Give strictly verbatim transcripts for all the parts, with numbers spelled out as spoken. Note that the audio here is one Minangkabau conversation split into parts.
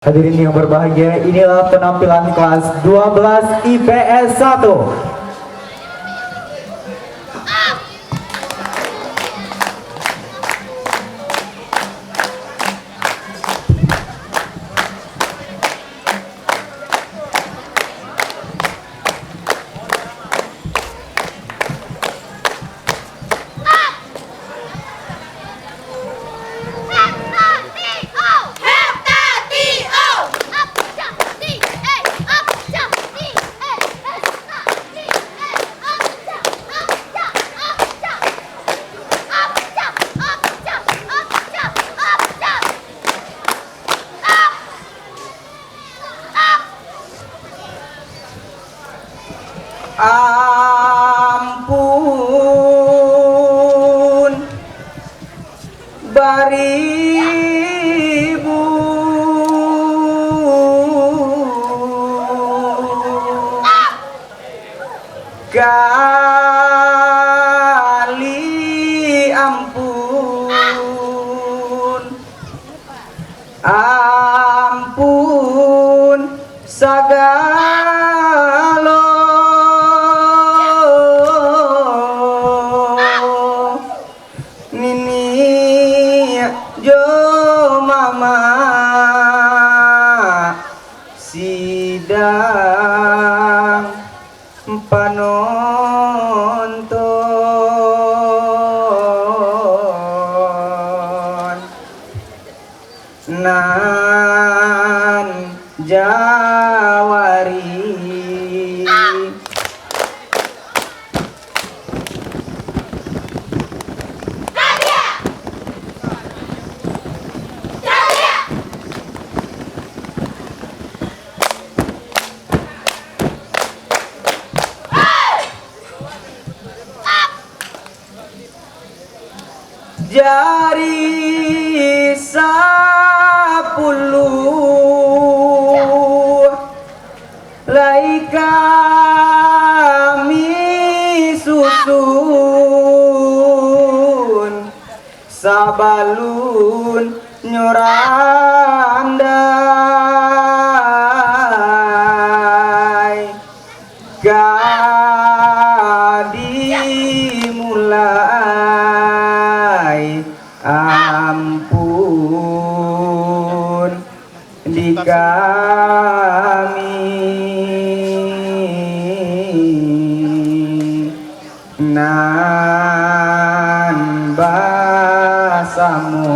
Hadirin yang berbahagia, inilah penampilan kelas dua belas I P S satu. Ampun, baribu kali ampun. Ampun sagalo niniak jo mamak sidang panonton nan jawari. Jari sapuluah lai kami susun, sabalunnyo randai ka dimulai, ampun di kami nan basamo.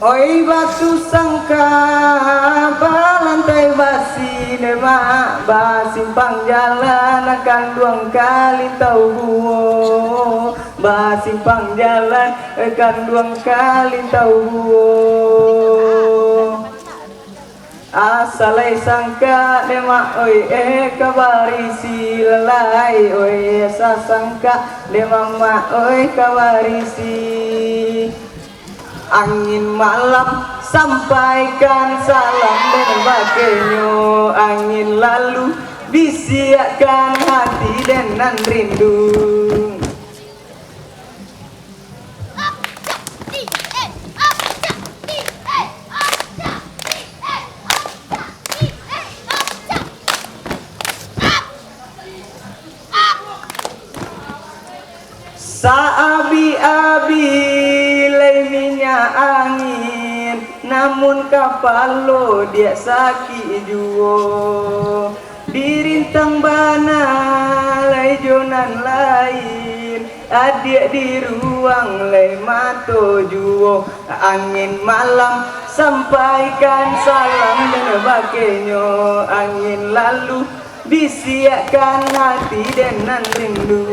Oi batu sangka, balantai basi, demak basimpang jalan kanduang kalintau buo, basimpang jalan kanduang kalintau buo. Asa lai sangka, demak oi, eh, ka barisi, lalai oi, asa sangka, demak mak oi, ka barisi. Angin malam sampaikan salam, den bakenyo angin lalu bisiakkan hati den nan rindu. Saabih-abih lai minyak angin, namun kapalo diak sakik juo. Dirintang bana lai jo nan lain, adiak diruang lai mato juo. Angin malam sampaikan salam, den bakenyo angin lalu bisiakkan hati den nan rindu.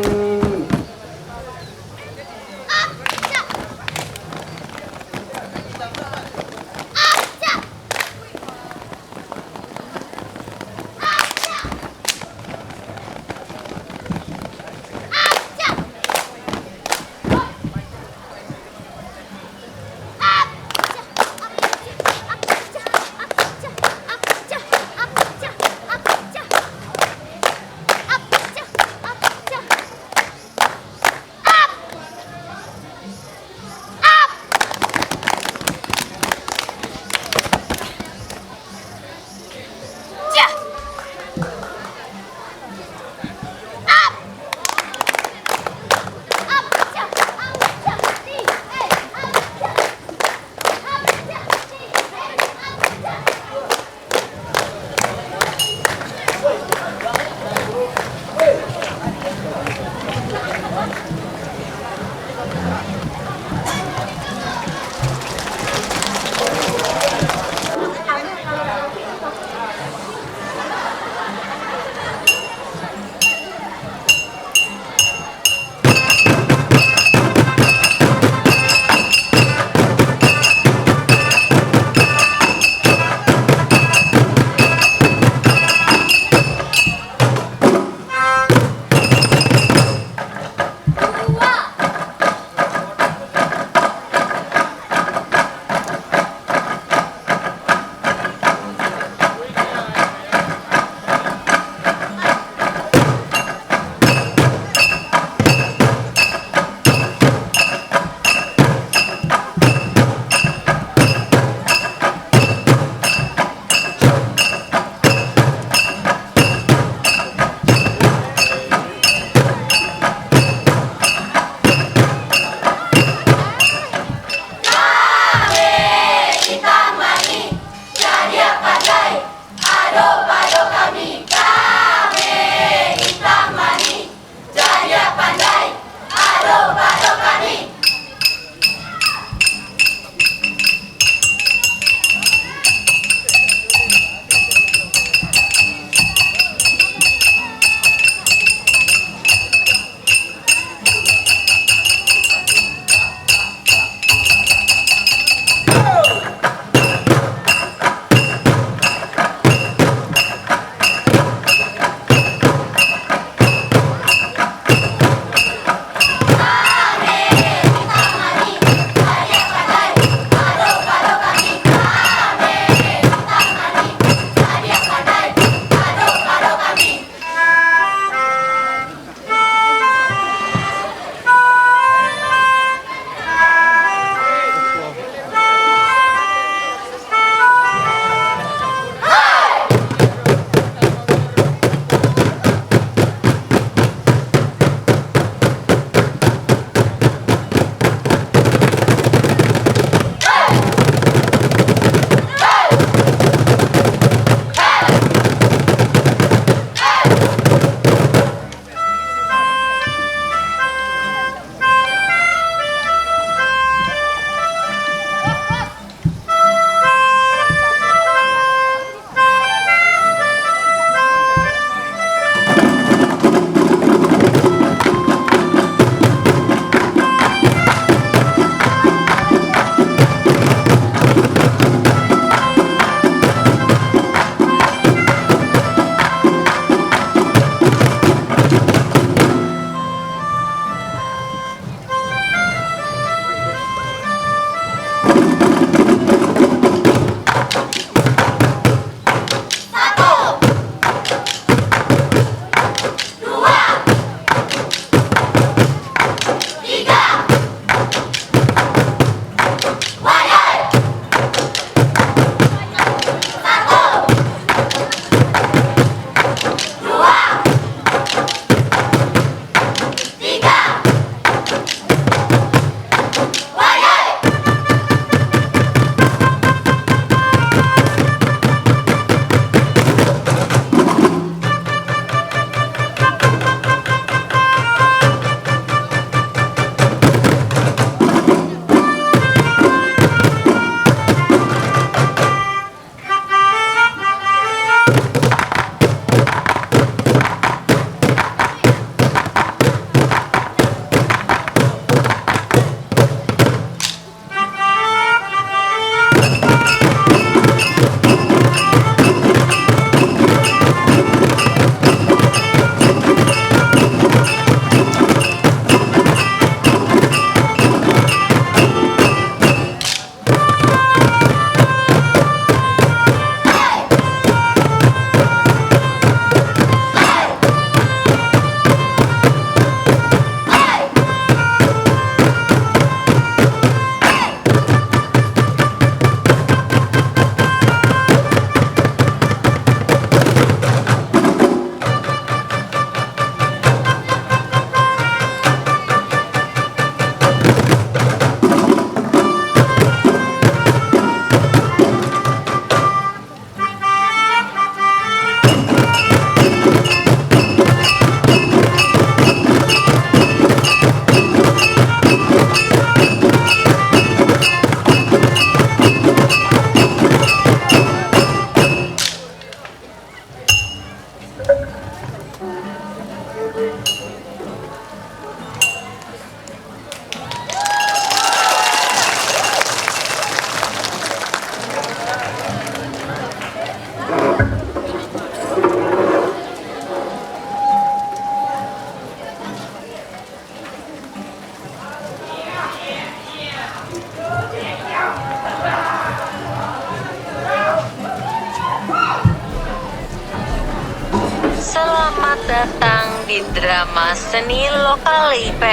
Drama seni lokal I P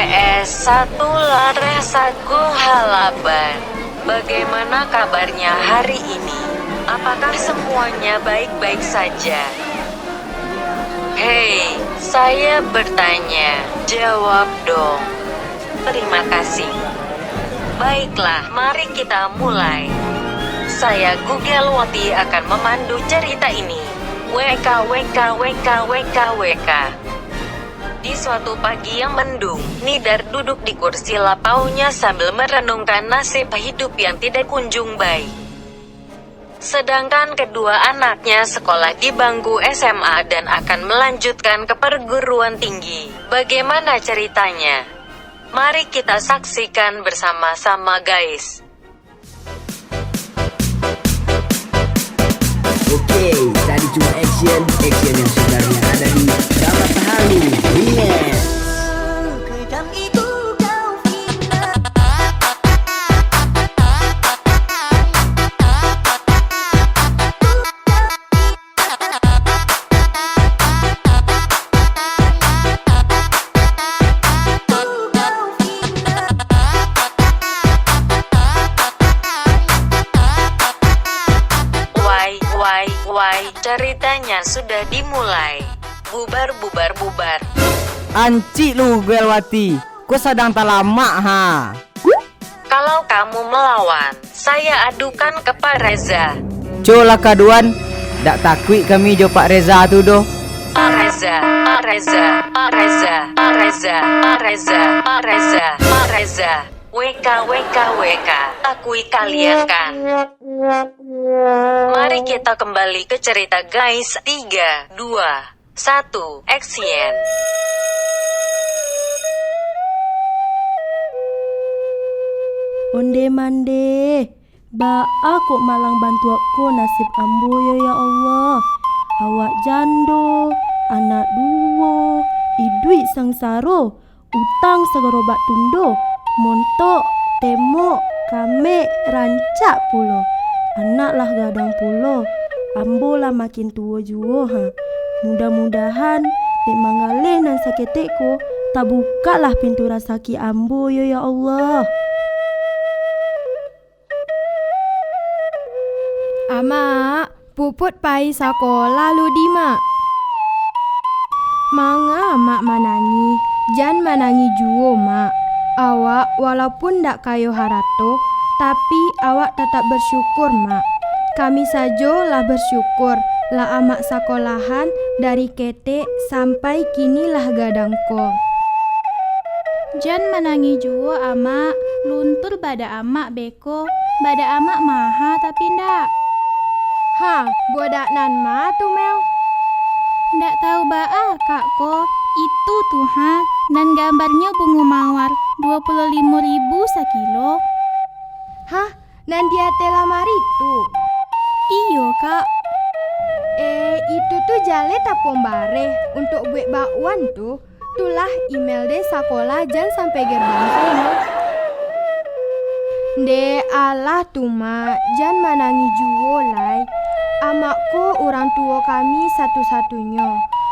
S satu Lareh Sago Halaban. Bagaimana kabarnya hari ini? Apakah semuanya baik-baik saja? Hei, saya bertanya, jawab dong. Terima kasih. Baiklah, mari kita mulai. Saya Google Wati akan memandu cerita ini. W K, W K, W K, W K, W K. Di suatu pagi yang mendung, Nidar duduk di kursi lapaunya sambil merenungkan nasib hidup yang tidak kunjung baik. Sedangkan kedua anaknya sekolah di bangku S M A dan akan melanjutkan ke perguruan tinggi. Bagaimana ceritanya? Mari kita saksikan bersama-sama, guys. Oke, tadi cuma action, action yang sebenarnya ada di Dapat Halu React. Wai, wai, wai, ceritanya sudah dimulai. Bubar, bubar, bubar. Ancik lu, Guelwati. Ko sadang talamak, ha. Kalau kamu melawan, saya adukan ke Pak Reza. Co lah kaduan, dak takuik kami jo Pak Reza tu doh. Pak Reza, Pak Reza, Pak Reza, Pak Reza, Pak Reza, Pak Reza, Pak Reza. W K, W K, W K, takui kalian kan? Mari kita kembali ke cerita, guys. Tiga, dua, satu, action. Onde mande, baa kok malang bantuak ko nasib ambo yo, ya Allah. Awak jando, anak duo, iduik sangsaro, utang sagarobak tundo, montok, temok, kamek, rancak pulo. Anak lah gadang pulo, ambo lah makin tuo juo ha. Mudah-mudahan, dek manggaleh nan saketek ko, tabukaklah pintu rasaki ambo yo, ya Allah. Amak, Puput pai sakolah lu di, Mak. Manga Mak manangih? Jan manangih juo, Mak. Awak walaupun dak kayo harato, tapi awak tatap bersyukur, Mak. Kami sajo lah bersyukur, lah Amak sakolahan dari ketek sampai kini lah gadang ko. Jan manangih juo, Amak. Luntur badak Amak beko. Badak Amak maha tapi ndak. Ha, bodak nan ma tu, Mel? Ndak tahu baa, Kak, ko. Itu tu, ha, nan gambarnyo bungo mawar, dua puluh limo ribu sakilo. Hah, nan di ateh lamari tu? Iyo, Kak. Eh, itu tu jaleh tapuang bareh untuak buek bakwan tu. Tulah, Imel deh sakolah jan sampai gerbang saino. Ndeh alah tu, Mak, jan manangih juo lai. Amak ko urang tuo kami satu-satunyo.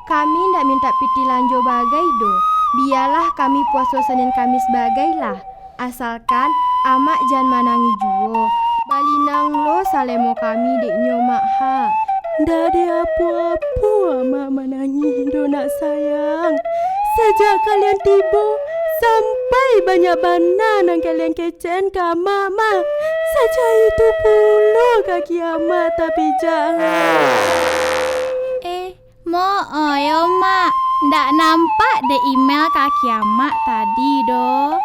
Kami ndak mintak pitih lanjo bagai doh. Bialah kami puaso Senin Kamis bagai lah. Asalkan Amak jan manangih juo. Balinang lo salemo kami dek nyo, Mak, ha. Ndak ado apo-apo Amak manangih doh, nak sayang. Sajak kalian tibo, sampai banyak bana nan kalian kecekan ka Amak, Mak. Sajak itu pulo kaki Amak tapijak, ha. Eh, Mo'o yo, Mak, ndak nampak dek Imel kaki Amak tadi doh.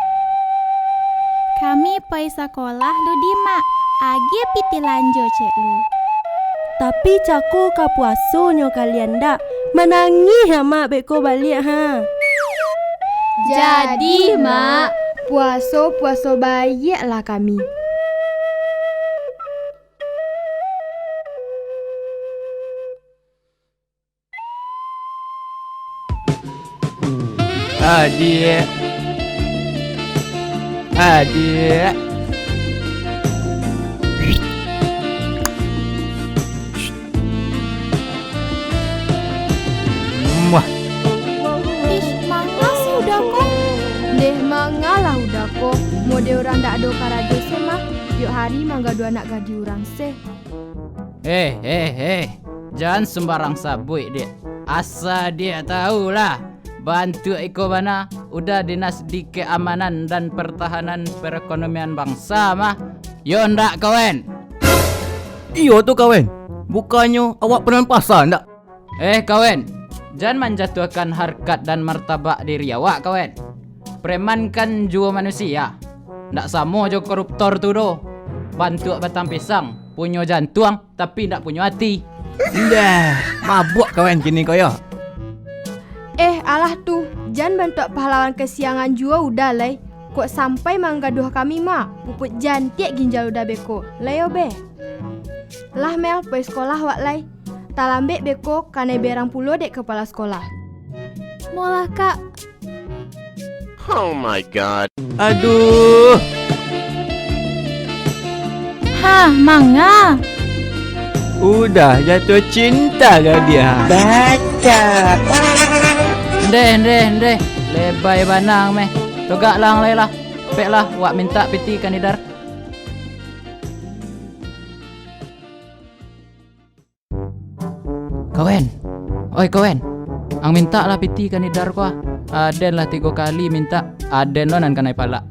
Kami pai sakolah lu di, Mak, agiah pitih lanjo cek lu. Tapi cako ka puasonyo kalian ndak? Manangih Amak beko baliak, ha. Jadi, Mak, puaso-puaso baiaklah kami. Adiak. Adiak. Muah. Ih, Mangalah Uda ko, mode urang dak ado karajo se mah, tiok hari manggaduah anak gadih urang se. Eh, eh, eh, jan sumbarang sabuik, Diak. Asa Diak tahu lah, bantuak iko bana Uda Dinas di Keamanan dan Pertahanan Perekonomian Bangsa mah. Yo ndak, kawan? Iyo tu, kawan. Bukannyo awak preman pasa ndak? Eh, kawan, jan manjatuahkan harkat dan martabak diri awak, kawan. Preman kan juo manusia. Ndak samo jo koruptor tu doh. Bantuak batang pisang, punyo jantuang, tapi ndak punyo ati. Ndah, mabuak kawan kini ko yo. Eh, alah tu, jan bantuak pahlawan kasiangan juo Uda lai. Kok sampai manggaduah kami, Mak? Pupuik jantiak ginjal Uda beko. Lai yo, beh. Lah, Mel, pai sekolah wak lai. Talambek beko, kanai berang pulo dek kepala sekolah. Molah, Kak. Oh my God. Aduh. Hah, manga? Udah jatuh cinta ka dia. Baca. Ndeh, ndeh, ndeh. Lebai banang meh. Togak lang lai lah. Pek lah, wak mintak piti ka Nidar. Kawan. Oi, kawan. Ang mintak lah piti ka Nidar ko ah. Aden lah tigo kali mintak, aden lo nan kanai palak.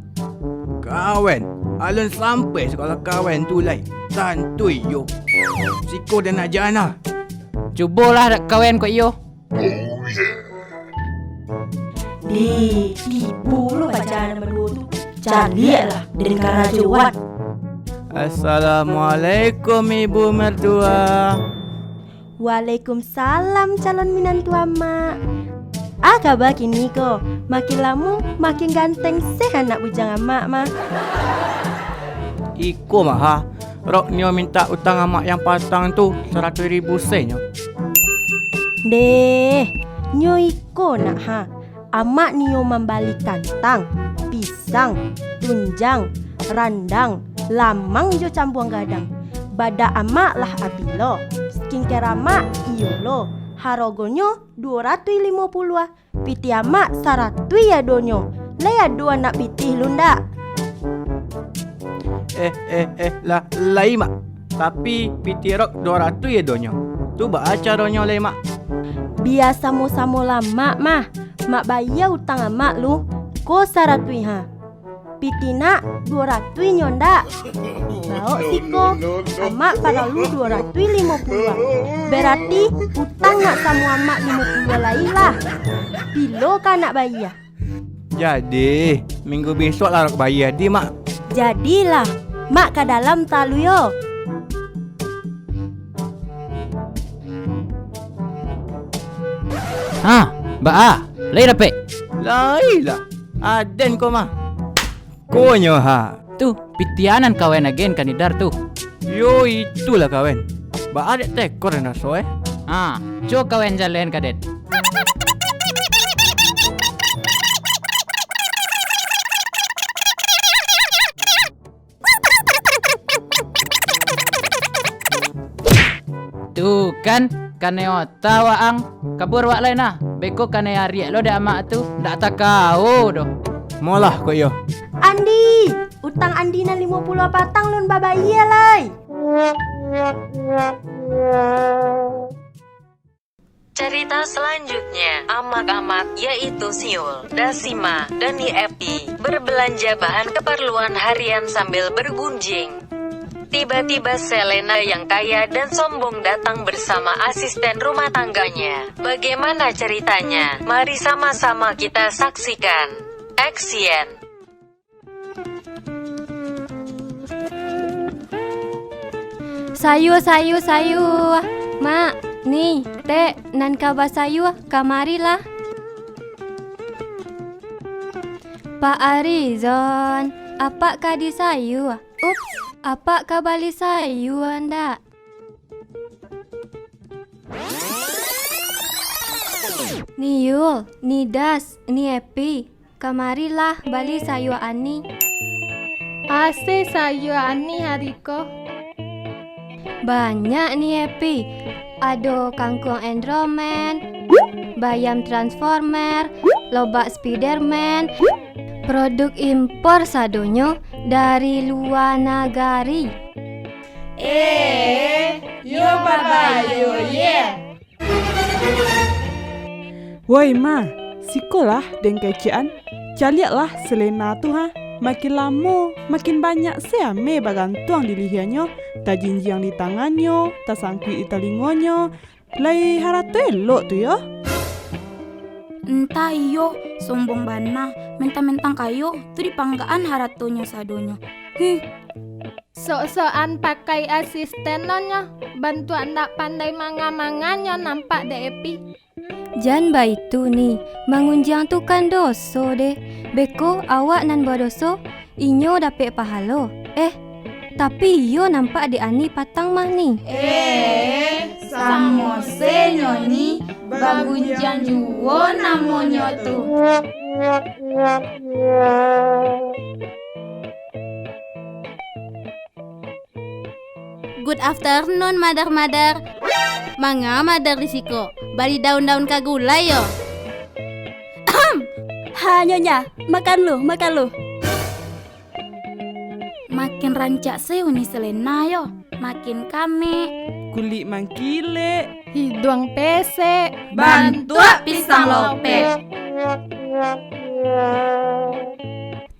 Kawan, alun sampai sekolah kawan tu lai. Santuy yo. Siko den aja nah. Cubolah dak kawan ko iyo. Deh, tibo lo pacaran nan baduo tu. Caliaklah, den karajoan. Assalamualaikum, Ibu Mertua. Waalaikumsalam, calon minantu amak. Ah, kaba kini ko? Makin lamo, makin ganteng se anak bujang amak mah. Iko mah, ha. Rok nio mintak utang amak yang patang tu, saratuih ribu se nyo. Deh, nyo iko nak ha. Amak nio mambali kantang, pisang, tunjang, randang, lamang jo cambuang gadang. Badak amak lah abih lo, skincare amak iyo lo, harogonyo duo ratuih limo puluah ah. Piti amak saratuih adonyo, lai ado anak pitih lu ndak? Eh, eh, eh, lah, lai, Mak. Tapi piti rok duo ratuih adonyo. Tu baa caronyo lai, Mak? Bia samo-samo lamak mah. Mak bayia utang amak lu, ko saratuih ha. Piti nak duo ratuih nyo ndak? Baok siko, amak paralu duo ratuih limo puluah. Berarti utang nak samo amak limo puluah lai lah. Bilo ka nak bayia? Jadi, minggu bisuak lah rok bayia di, Mak. Jadilah, Mak ka dalam talu yo. Ha, baa, lai dapek? Lai lah. Aden ko mah. Konyo ha. Tu, piti nan kawan agiah ka Nidar tu. Yo, itulah kawan. Baa dek tekor den raso eh. Ha, co kawan jalan ka den. Tu kan, kanai ota waang. Kabua wak lai nah, beko kanai ariak lo dek amak tu, ndak takao doh. Molah ko iyo. Andi, utang Andi nan limo puluah patang lun babayia lai. Cerita selanjutnya, amak-amak, yaitu Siul, Dasima, dan Ni Epi, berbelanja bahan keperluan harian sambil bergunjing. Tiba-tiba Selena yang kaya dan sombong datang bersama asisten rumah tangganya. Bagaimana ceritanya? Mari sama-sama kita saksikan. Action! Sayua, sayua, sayua. Mak, Ni, Tek, nan ka basayua, kamarilah. Pak Arizon, apak ka di sayua? Ups, apak ka bali sayua ndak? Ni Yul, Ni Das, Ni Epi, kamarilah bali sayua Ani. Ase sayua Ani hari ko. Banyak Ni Epi, ado kangkuang endromen, bayam Transformer, lobak Spiderman, produk impor sadonyo dari lua nagari. Eh, yo babayo ye. Woi, Ma, sikolah den kecekan. Caliaklah Selena tu, ha. Makin lamo, makin banyak se ame bagantuang di lihianyo, tajinjiang di tangannyo, tasangkuik di talingonyo. Lai harato elok tu yo. Entah iyo, sombong bana, mentang-mentang kayo, tu dipanggaan haratonyo sadonyo. Huh. Sok-sokan pakai asisten nonyo, bantuak ndak pandai manga-manganyo nampak dek Epi. Jan baitu ni, mangunjiang tu kan doso deh. Beko awak nan badoso, inyo dapek pahalo. Eh, tapi iyo nampak dek Ani patang mah ni. Eh, samo se nyo ni, bagunjiang juo namonyo tu. Good afternoon, Mother-mother. Manga Mother di siko? Bali daun-daun ka gulai yo? Ha, Nyonya, makan lu, makan lu. Makin rancak se Uni Selena yo. Makin kamek. Kulik mangkilek. Hiduang pesek. Bantuak pisang lopek.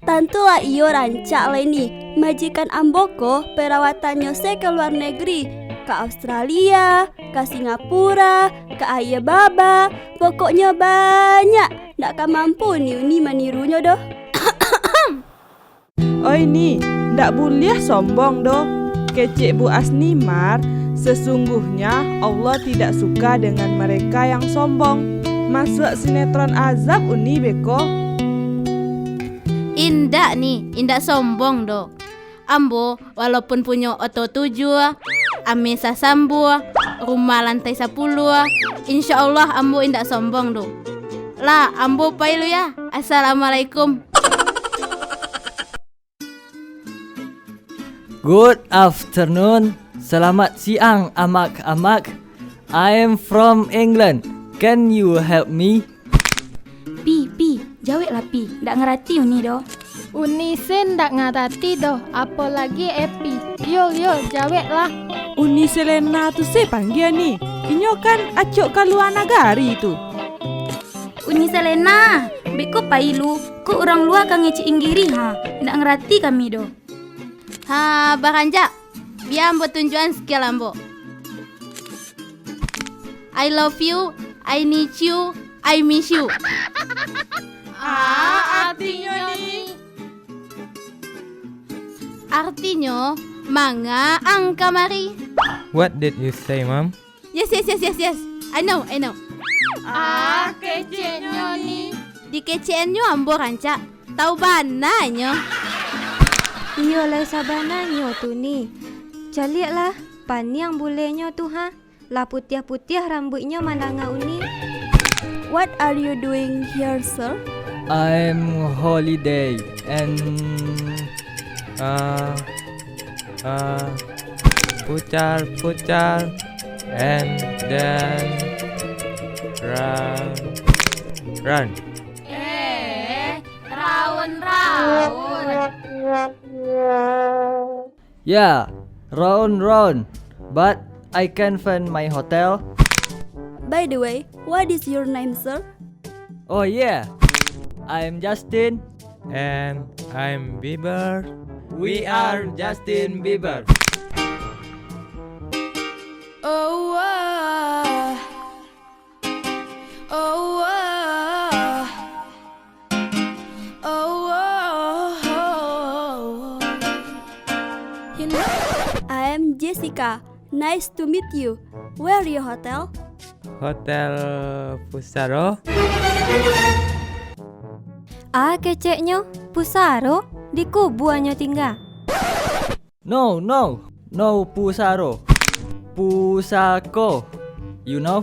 Tantulah iyo rancak lai ni. Majikan ambo ko perawatannyo se ka luar negeri, ka Australia, ka Singapura, ka Aia Baba, pokoknyo banyak. Ndak ka mampu ni Uni manirunyo doh. Oi Ni, ndak buliah sombong doh. Kecek Bu Asni Mar, sesungguhnya Allah tidak suka dengan mereka yang sombong. Masuak sinetron Azab Uni beko. Indak Ni, indak sombong doh. Ambo walaupun punyo oto tujuah, ame sasambua, rumah lantai sapuluah, insya Allah ambo indak sombong doh. Lah, ambo pai lu ya. Assalamualaikum. Good afternoon. Selamat siang, amak-amak. I am from England. Can you help me? Pi, Pi, jaweklah Pi. Ndak ngarati Uni doh. Uni se ndak ngarati doh, apolagi Epi. Yo, yo, jaweklah. Uni Selena tu se panggia Ni. Inyo kan acok ka lua nagari tu. Uni Selena, beko pai lu, kok urang lua ka ngecek Inggirih, ha, ndak ngarati kami doh. Ha, barancak. Bia ambo tunjuakan skill ambo. I love you, I need you, I miss you. Ah, artinyo Ni? Artinyo, manga ang kamari? What did you say, Mom? Yes, yes, yes, yes, yes. I know, I know. Ah, keceknyo Ni. Dikecekannyo ambo rancak. Tau bananyo. Iyo lai sabananyo tu Ni. Caliaklah, paniang bulenyo tu ha. Lah putiah-putiah rambuiknyo mandanga Uni. What are you doing here, sir? I'm holiday and, uh, uh, putar-putar and then run, run. Eh, raun-raun. Yeah, round round, but I can't find my hotel. By the way, what is your name, sir? Oh yeah, I'm Justin. And I'm Bieber. We are Justin Bieber. Oh, oh, oh, oh. Oh, oh, oh, oh. You know? I am Jessica. Nice to meet you. Where your hotel? Hotel Pusaro. Ah, keceknyo, Pusaro, di Kubuanyo tingga. No, no, no Pusaro. Pusako, you know?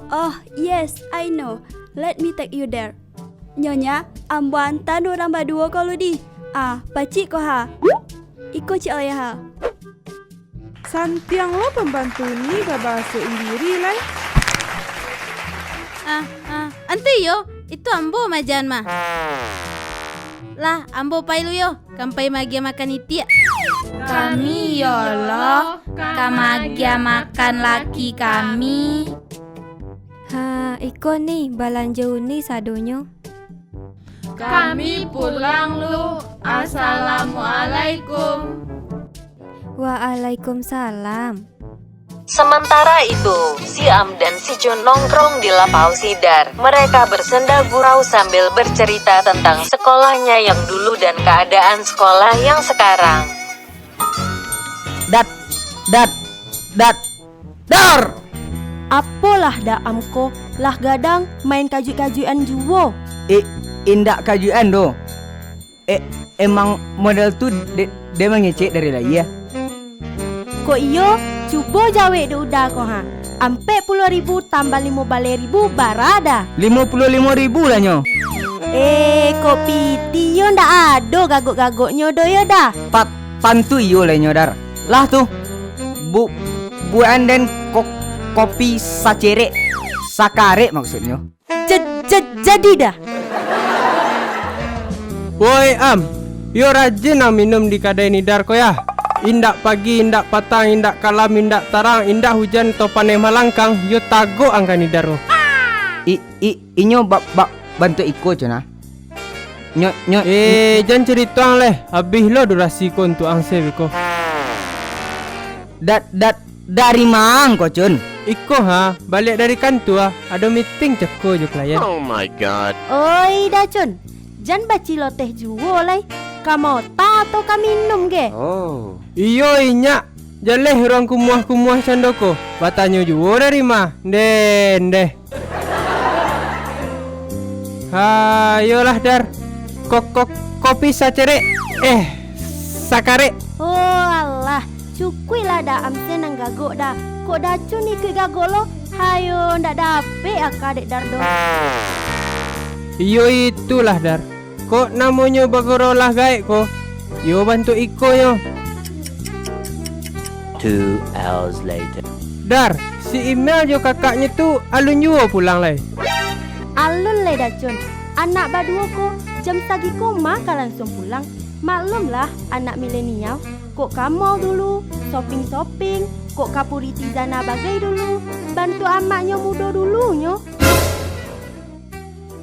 Oh, yes, I know. Let me take you there. Nyonya, ambo antaan urang baduo ko lu di. Ah, pacik ko ha. Iko cik lai ha. Santiang lo pambantu ni babaso Inggirih lai. Ah, ah, antu iyo, itu ambo majan mah. Lah, ambo pai lu yo, ka pai maagiah makan itiak. Kami iyo lo, ka maagiah makan laki kami. Ha, iko ni balanjo uni sadonyo. Kami pulang lu. Assalamualaikum. Waalaikumsalam. Sementara itu, si Am dan si Jun nongkrong di lapau si Dar. Mereka bersenda gurau sambil bercerita tentang sekolahnya yang dulu dan keadaan sekolah yang sekarang. Dat, dat, dat, Dar! Apolah Da Am ko, lah gadang main kajuik-kajuikan juo. Eh, indak kajuikan doh. Eh, emang model tu de-, de mangecek dari lahia? Kok iyo, cubo jawek dek Uda ko ha. Ampek puluah ribu tambah limo baleh ribu bara Da? Limo puluah limo ribu lah nyo. Eh, kok piti yo ndak ado gagok-gagoknyo doh yo Da? Pa-, tantu iyo lah nyo Dar. Lah tu, bu-, buekan den ko-, kopi sacerek, sakarek maksudnyo. Ja-, ja-, jadi Da. Woi Am, yo rajin ang minum di kadai Nidar ko yah. Indak pagi, indak patang, indak kalam, indak tarang, indak hujan atau paneh malangkang, yo tagok ang ka Nidar ko. I-, i-, inyo ba-, ba-, bantuak iko, Cun, ah. Nyo, nyo, Eh, jan carito ang leh, abih lo durasi ko untuak ang se beko. Dat, dat, dari ma ang ko, Cun? Iko ha, baliak dari kantua, ado meeting cako jo klien. Oh my God. Oi Da Cun, jan baciloteh juo lai. Ka maota atau ka minum ge? Oh. Iyo inyak, jaleh urang kumuah-kumuah cando ko. Batanyo juo dari ma, ndeh, ndeh. Hayolah, Dar. Ko-, ko-, kopi sacerek, eh, sakarek. Oh alah, cukuiklah Da Am se nan gagok Da. Kok Da Cun ikuik gagok lo, hayo ndak dapek aka dek Dar doh. Iyo itulah, Dar. Kok namonyo bagurau lah gaek ko, yo bantuak iko nyo. Two hours later. Dar, si Imel jo kakaknyo tu alun juo pulang lai? Alun lai Da Cun, anak baduo ko jam sagiko ma ka lansuang pulang. Maklumlah, anak milenial, kok ka mall dulu, shopping-shopping, kok ka Puriti Zana bagai dulu, bantuak amaknyo mudo dulunyo.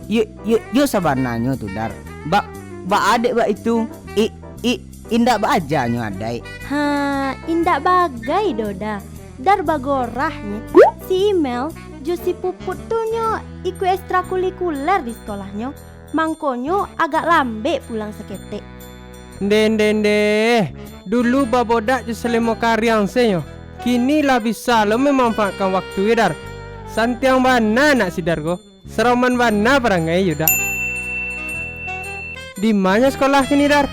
Yo, yo, yo sabananyo tu, Dar. Ba-, baa dek bak itu? I-, i-, indak baajanyo adaik. Ha, indak bagai doh Da. Dar bagorahnyo, si Imel jo si Puput tu nyo ikuik ekstrakulikuler di sekolahnyo, mangkonyo agak lambek pulang saketek. Ndeh, ndeh, ndeh. Dulu babodak jo salemo kariang se nyo. Kini lah bisa lo mamanfaatkan waktu yo, Dar. Santiang bana anak si Dar ko. Saroman bana parangai yo, Da. Di ma nyo sakolah kini, Dar?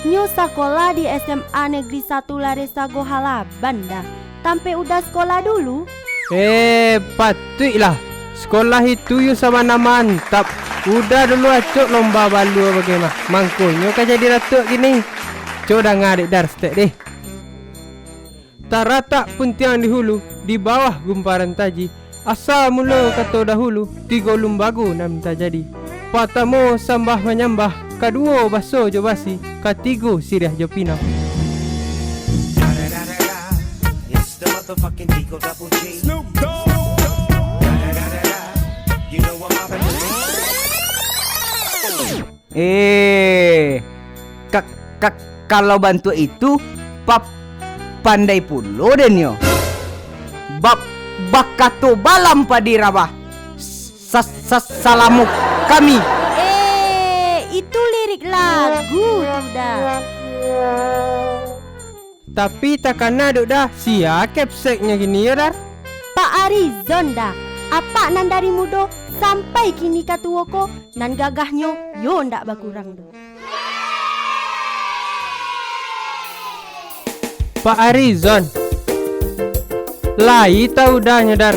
Nyo sakolah di S M A Negeri Satu Lareh Sago Halaban, Da. Tampek Uda sakolah dulu. Eh, patuiklah. Sakolah itu yo sabana mantap. Uda dulu acok lomba balua bagai mah. Mangkonyo ka jadi datuak kini. Cok danga dek Dar saketek deh. Taratak puntiang di hulu, di bawah gumparan taji. Asa mulo kato dahulu, tigo lumbago nan tajadi. Patamo sambah manyambah, kaduo baso jo basi, katigo siriah jo pinang. It's the motherfucking Eagle Double G. You know I'm mobbing with it. Eh, ka-, ka-, kalau bantuak itu, pa-, pandai pulo den yo. Ba-, bakato balam padi rabah. Sa-, sa-, salamo kami. Eh, itu lirik lagu tu, Da. Tapi takana dek Da, sia kepseknyo kini yo, Dar? Pak Arizon, Da. Apak nan dari mudo sampai kini ka tuo ko, nan gagahnyo yo ndak bakurang doh. Pak Arizon. Lai tau Uda nyo, Dar.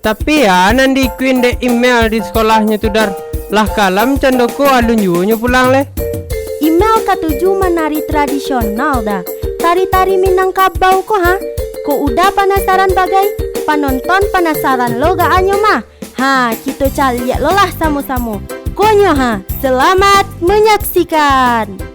Tapi a nan diikuin dek Imel di sakolahnyo tu, Dar, lah kalam cando ko alun juo nyo pulang leh. Imel katuju manari tradisional, Da. Tari-tari Minangkabau ko, ha. Kok Uda panasaran bagai, panonton panasaran lo gak anyo mah. Ha, kito caliak lo lah samo-samo. Konyo ha, selamat menyaksikan.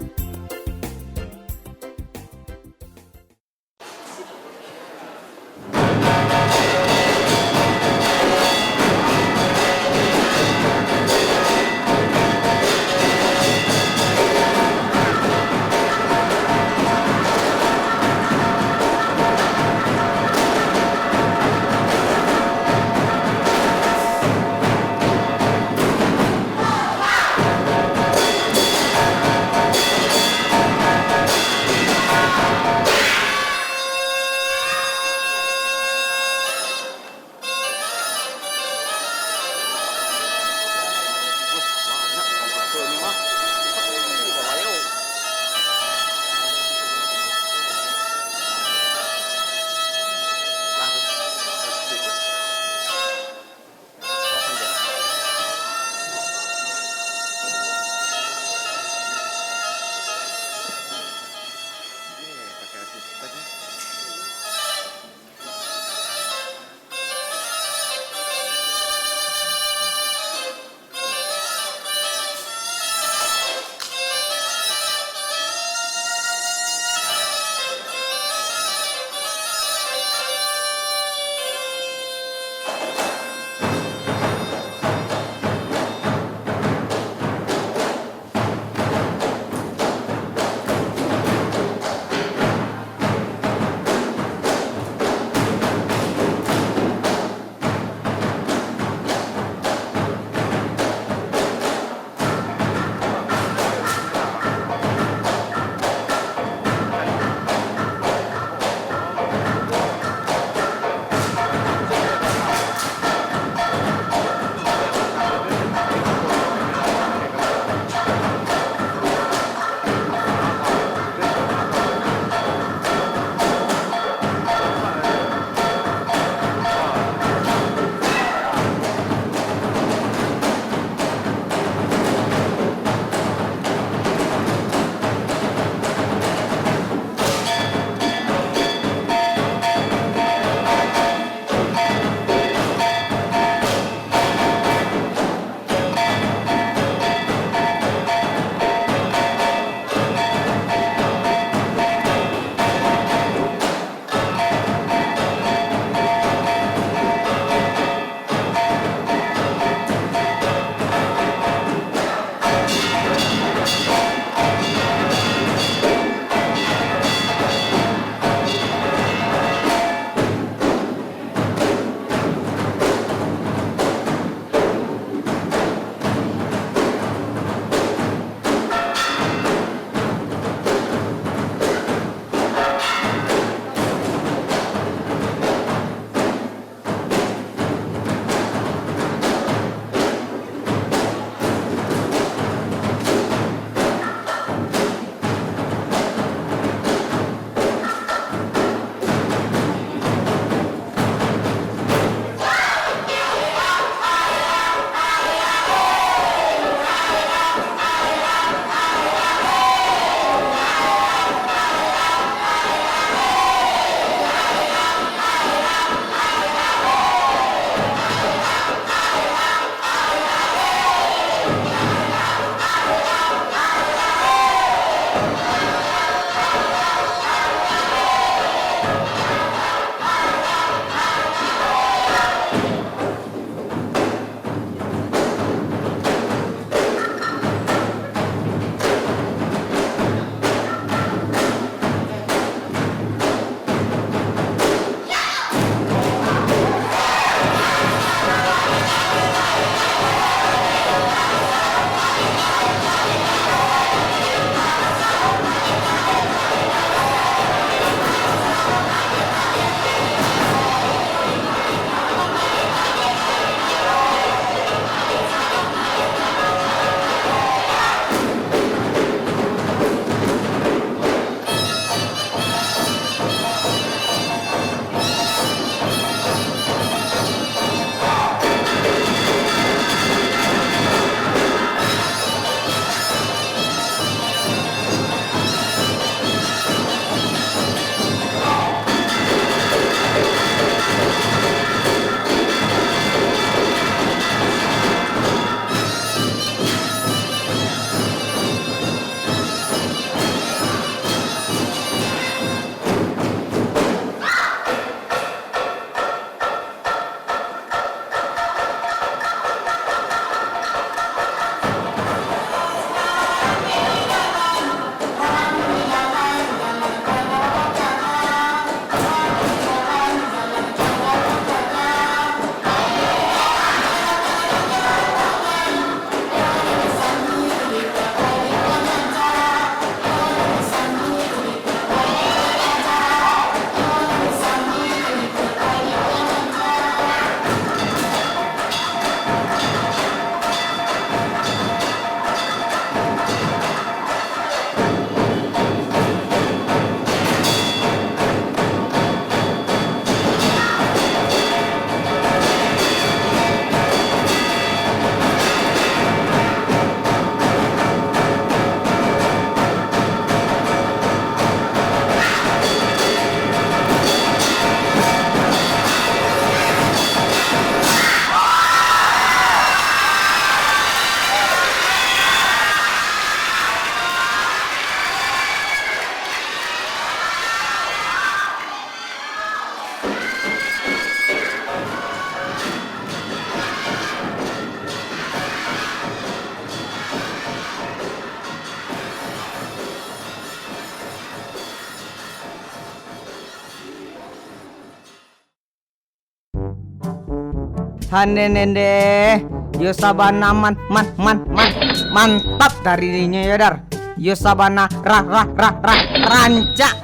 Hande nende, yo sabana man, man, man, man, mantap tarinyo yo, Dar. Yo sabana ra, ra, ra, ra, rancak.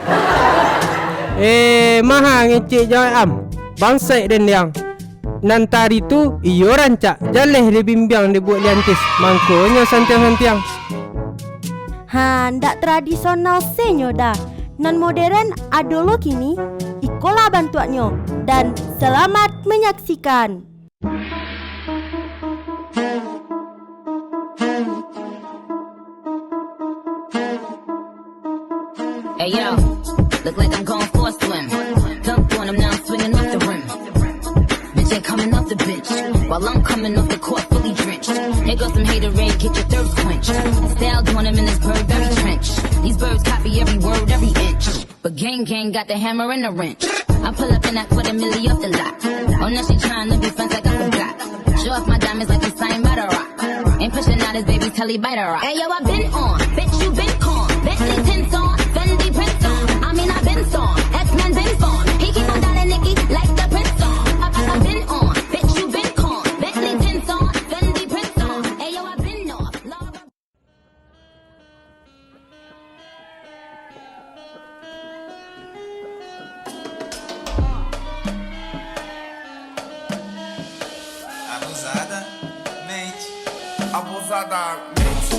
Eh, maha ngecek jawek am. Bangsaik dendiang. Nan tari tu, iyo rancak, jaleh dibimbiang dibuek liantis, mangkonyo santiang-santiang. Ha, ndak tradisional senyo dah. Nan moderen ado lo kini, ikolah bantuaknyo, dan selamat menyaksikan. Hey yo, look like I'm going for a swim. Dunk on him, now I'm swinging off the rim. Bitch ain't coming off the bench while I'm coming off the court fully drenched. Here goes some haterade, get your thirst quenched. Style doing him in this Burberry trench. These birds copy every word, every inch. But gang gang got the hammer and the wrench. I pull up in that quarter milli off the lot. Oh, now she tryna be friends like I forgot. Show off my diamonds like you signed by the rock. Ain't pushing out his baby till he bite a rock. Hey yo, I been on, bitch, you been con. Bentley tints on, Fendi prints on. I mean, I been on, X-Men been on. He keep on dialing Nicki like the Prince on. I, I, I been on, bitch, you been con. Bentley tints on, Fendi prints on. Hey yo, I been on. Lord Abusada mente. Abusada mente.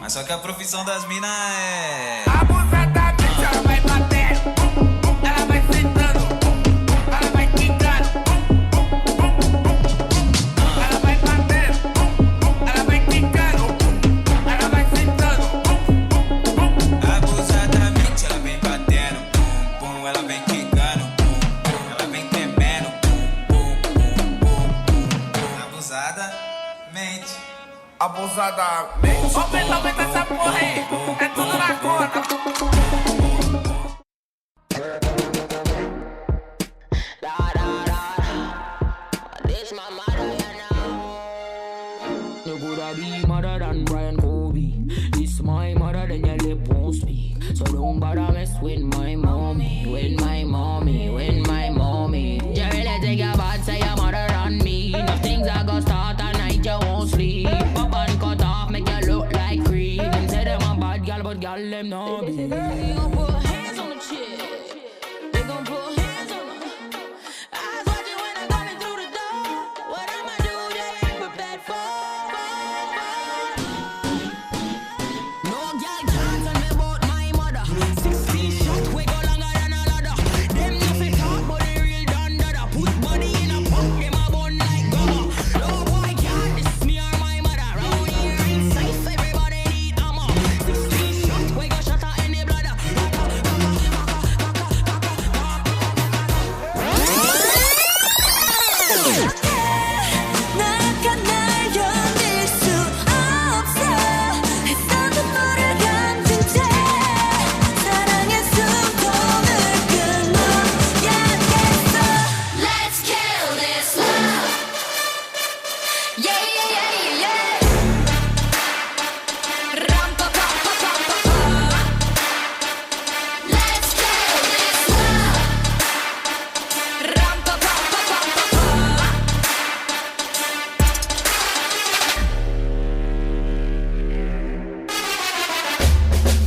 Masuk ke profissão das minas, é. Abusada mente, ela vai batendo, ela vai sentando, ela vai quicando, ela vai batendo, ela vai quicando, ela vai sentando. Abusadamente ela vem batendo, pum, pum, ela vem quicando, pum, pum, ela vem tremendo, pum, pum, pum, pum, pum, pum. Abusadamente. Abusadamente. Aumenta, aumenta essa porra aí. É tudo na conta. This my motto, you know. You coulda be madder than Brian Kobe. This my mother, then your lip won't speak. So don't bother mess with my mommy, with my mommy, with my mommy. You really think your bad, say your mother on me. Now things are gonna start tonight, you won't sleep. Pop and cut off, make you look like creep. Them say them a bad girl, but girl, them no be. They gon' put hands on the chick. They gon' put hands on her. Eyes watching when I'm coming through the door. What I'ma do, they ain't prepared for. No girl can't tell me about my mother. Sixteen shot, we go longer than a ladder. Dem nuh fi talk, but the real don dada. Put body in a pot, dem a bun like goggle. No boy can't diss me or my mother. Round here, it's safe, everybody need armor. Sixteen shot, we go shatter any bladder. Let's kill this love. Yeah, yeah, yeah, yeah, yeah. Ram, pa, pa, pa, pa, pa, pa. Let's kill this love. Ram, pa, pa, pa, pa, pa, pa.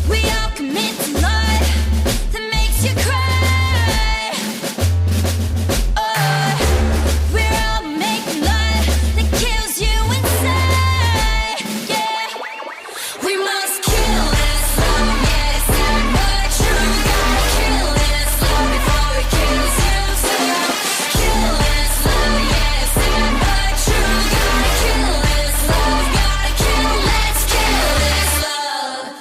We all commit to love that makes you cry. Oh, we're all making love that kills you inside. Yeah. We must kill this love, yeah, it's sad but true. Gotta kill this love before it kills you too. Kill this love, yeah, it's sad but true. Gotta kill this love, gotta kill, let's kill this love.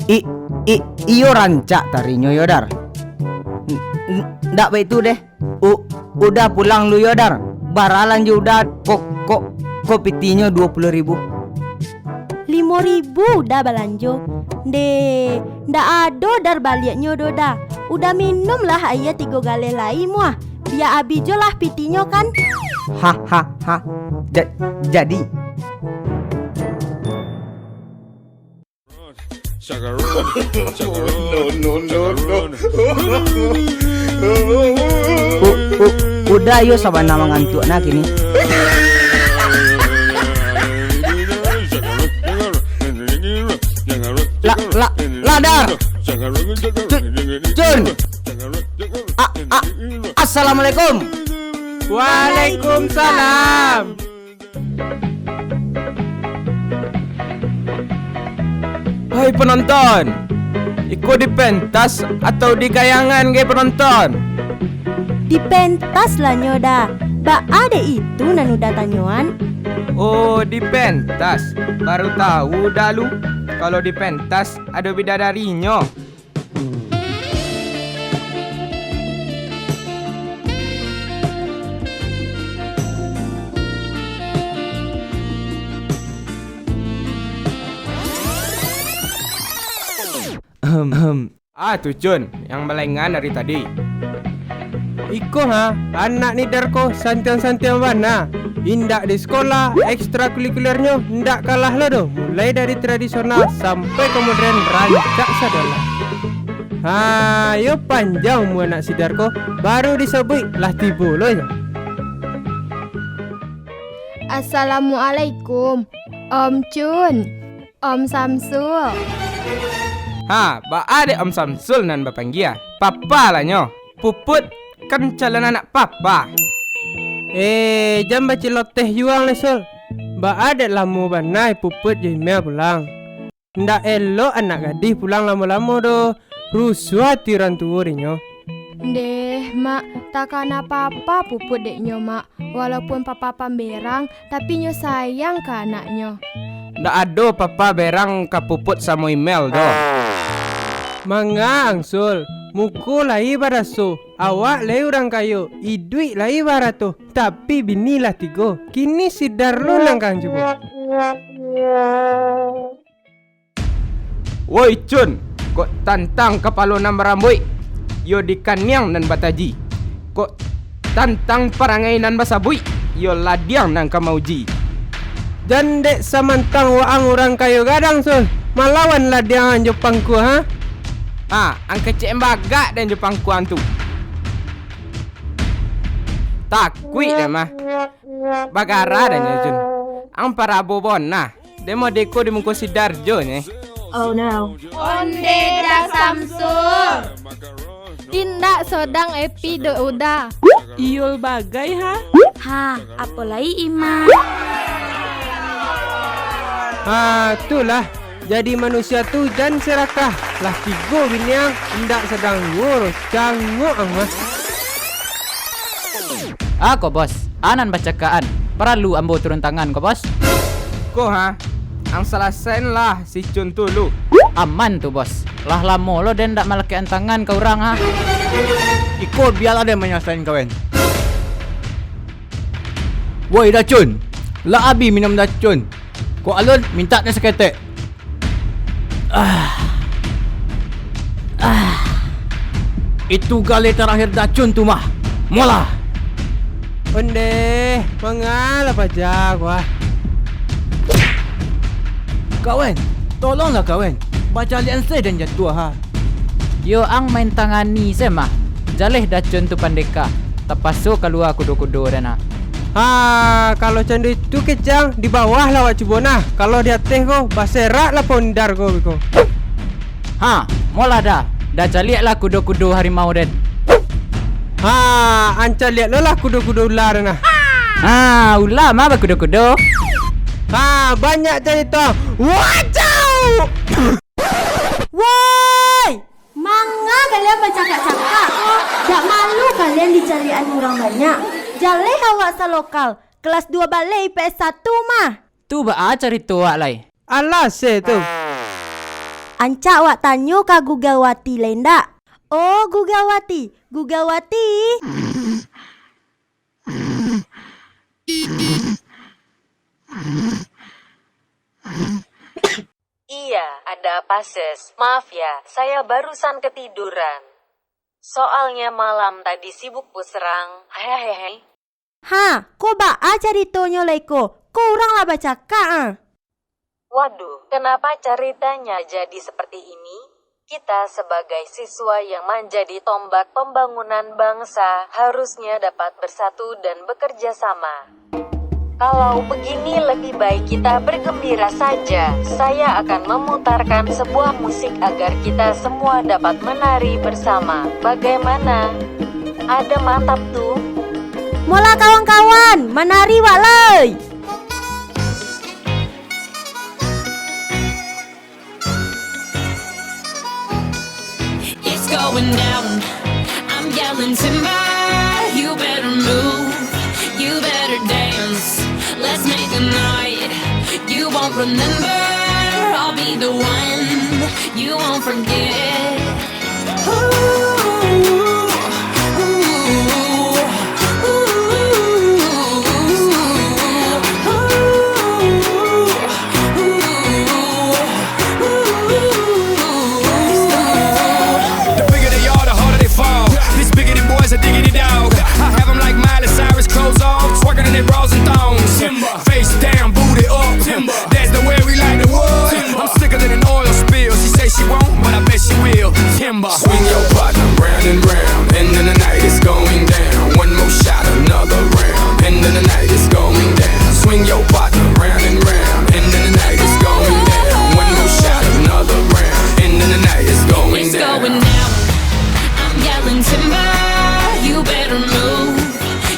I, i, iyo rancak tarinyo yo, Dar. N-, n-, ndak baitu deh. U-, Uda pulang lu yo, Dar. Bara balanjo Uda, ko, ko, ko pitinyo duo puluah ribu. Limo ribu Uda balanjo. Ndeh, ndak ado Dar baliaknyo doh, Da. Uda minum lah aia tigo galeh lai muah. Bia abih jo lah pitinyo kan? Ha, ha, ha. Ja-, jadi. No, no, no, no. U-, u-, udah yo sabana mangantuak nah kini. La, la, ladar. Cun, Cun. A, a, assalamualaikum. Waalaikumsalam. Hai penonton, iko di pentas atau di kayangan ge penonton? Di pentas lah nyo Da. Baa dek itu nan Uda tanyoan? Oh, di pentas. Baru tahu Da lu, kalau di pentas ado bidadarinyo. Ahem, ahem. Ah, tu Cun, yang balengan dari tadi. Iko ha, anak ni Darko santiang-santiang bana. Indak di sekolah, ekstrakulikulernyo indak kalah lo doh. Mulai dari tradisional sampai ke modern rancak sadolah. Ha, yo panjang umua anak si Darko, baru disabuik lah tibo lo nyo. Assalamualaikum, Om Cun. Om Samsul. Ha, baa dek Om Samsul nan bapanggia? Papa lah nyo. Puput kan calon anak papa. Eh, jan baciloteh juo ang lai, Sul. Baa dek lamo bana Puput jo Imel pulang. Ndak elok anak gadih pulang lamo-lamo doh. Rusuah ati urang tuo dek nyo. Ndeh, Mak, takana papa Puput dek nyo, Mak. Walaupun papa pamberang, tapi nyo sayang ka anaknyo. Ndak ado papa berang ka Puput samo Imel doh. Manga ang Sul, muko lai baraso, awak lai urang kayo, iduik lai barato, tapi bini lah tigo. Kini si Darlo nan ka ang cubo. Woi Cun, kok tantang kapalo nan barambuik, iyo di kaniang nan bataji. Kok tantang parangai nan basabuik, iyo ladiang nan ka mauji. Jan dek samantang waang urang kayo gadang, Sul, malawan ladiang jo pangkua, ha? Ha, ang kecek bagak den jo pangkua ang tu. Takuik den mah. Bagara den nyo, Cun. Ang parabo bonah. Demo deko di muko si Darjo nye. Oh no. Onde Da Samsul. Indak sodang epi do Uda. Iyul bagai ha. Ha, apo lai Ima? Ha, tu lah. Jadi manusia tu jan serakah. Lah tigo biniang, indak sadang ngurus. Cangok ang mah. Ah, ko bos, anan bacakaan. Paralu ambo turun tangan, ko bos. Ko ha, ang salasaian lah si Cun tu lu. Aman tu bos, lah lamo lo den dak malakekan tangan ka urang ha. Iko bialah den manyalasaian kawan. Woi Dacun, lah abih minum Dacun. Kok alun mintak den saketek. Ah. Ah. Itu galeh tarakhir Dacun tu mah. Molah. Ondeh, mangalah paja ko ah. Kawan, tolonglah kawan. Bacaliak-an se den jatuah ha. Yo ang main tangani se mah. Jaleh Dacun tu pandeka. Tapaso kalua kudo-kudo den ha. Ha, kalau cando itu kecang, di bawah lah awak cubo nah. Kalau di ateh ko, baserak lah pondar ko beko. Ha, molah Da. Da caliak lah kudo-kudo harimau den. Ha, ang caliak lo lah kudo-kudo ula den nah. Ha, ula mah bakudo-kudo. Ha, banyak carito. Wacau! Woi! Manga kalian bacakak-cakak ko? Dak malu kalian dicaliakan urang banyak? Jaleh awak salokal, kelas dua baleh I P S satu mah. Tu baa carito wak lai? Alah se tu. Ancak wak tanyo ka Gugawati lai ndak? Oh, Gugawati, Gugawati. Iya, ada apa ses? Maaf ya, saya barusan ketiduran. Soalnya malam tadi sibuk puserang. Hehehe. Ha, ko baa caritonyo lai ko? Ko urang lah bacakak ah. Waduh, kenapa ceritanya jadi seperti ini? Kita sebagai siswa yang menjadi tombak pembangunan bangsa harusnya dapat bersatu dan bekerja sama. Kalau begini, lebih baik kita bergembira saja. Saya akan memutarkan sebuah musik agar kita semua dapat menari bersama. Bagaimana? Ada mantap tuh. Molah kawan-kawan, manari wak lai. It's going down. I'm yelling timber. You better move. You better dance. Let's make a night you won't remember. I'll be the one you won't forget. Ooh, ooh, ooh, ooh. The bigger they are, the harder they fall. This biggity boy's a diggity dog. I have 'em like Miley Cyrus, clothes off, twerking in their bras and thongs. Face down, booty up. That's the way we like the wood. I'm slicker than an oil spill. She say she won't, but I bet she will. Timber. Swing your partner round and round, and then the night is going down. One more shot, another round, and then the night is going down. Swing your partner round and round, and then the night is going down. One more shot, another round, and then the night is going It's down. Going down. I'm yelling timber. You better move.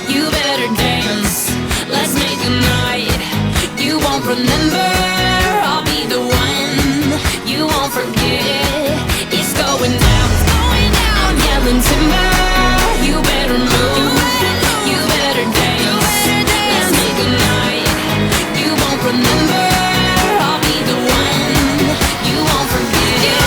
You better dance. Let's make a night you won't remember. I'll be the one you won't forget. It's going down. I'm yelling timber. You better move. You better dance. Let's make a night you won't remember. I'll be the one you won't forget.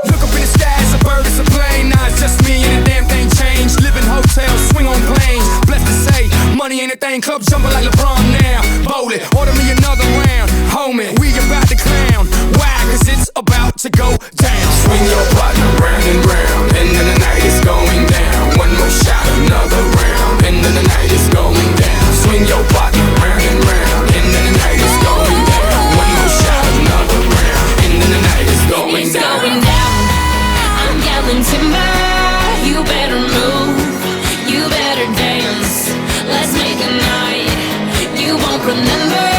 Look up in the sky, it's a bird, it's a plane. Nah, it's just me and the damn thing changed. Live in hotels, swing on planes. Blessed to say, money ain't a thing. Club jumping like LeBron now. Bowl it, order me another round. Homie, we about to clown. Why? 'Cause it's about to go down. Swing your partner round and round, and then the night is going down. One more shot, another round, and then the night is going down. Swing your partner round and round, and then the night is going down. One more shot, another round, and then the night is going It's down. Going down. I'm yelling timber. You better move. You better dance. Let's make a night you won't remember.